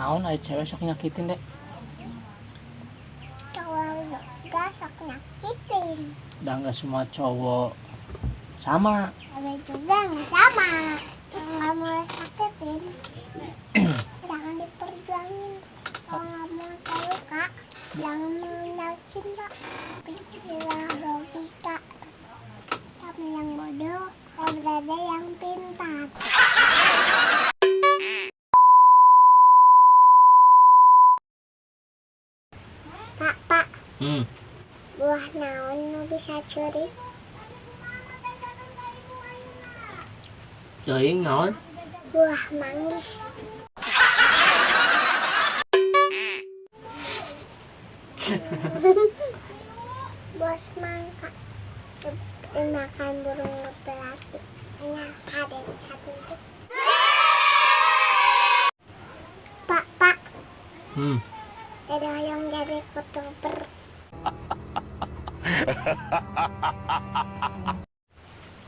Naon aya cewek sok nyakitin dek? Cowok juga sok nyakitin. Udah nggak semua cowok sama. Cewek juga nggak sama. Nggak mau sakitin, jangan diperjuangin. Kalau nggak mau terluka, jangan mengenal cinta. Pilihlah logika. Kami yang bodoh, dan berada yang pintar. Pak, Pak. Buah naon nu bisa curi? Teuing naon? Buah manggis. Bos mangka dimakan burung merpati. Hanya ada satu itu. Pak, Pak. Ada yang jadi youtuber.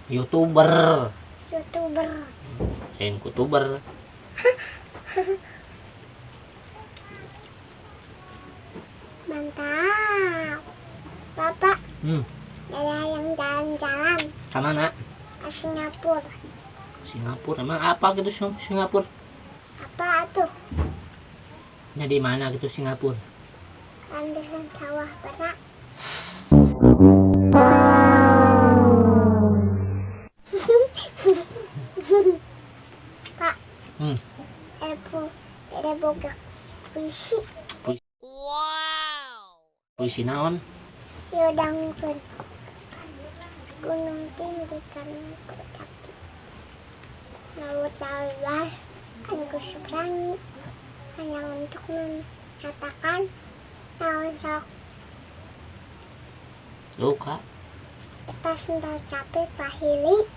YouTuber. YouTuber. Lain kutuber. Mantap. Bapak. Ada yang jalan-jalan. Kemana? Ke Singapura. Singapura emang apa gitu Singapura? Apa tuh? Ya di mana gitu Singapura? Landasan sawah berak. Pak. Ada boga puisi. Wow. Puisi naon? Yodangkeun. Gunung tinggi kan ku daki. Laut luas kan ku seberangi. Hanya untuk menyatakan naon sok. Luka. Pas udah capek pahili.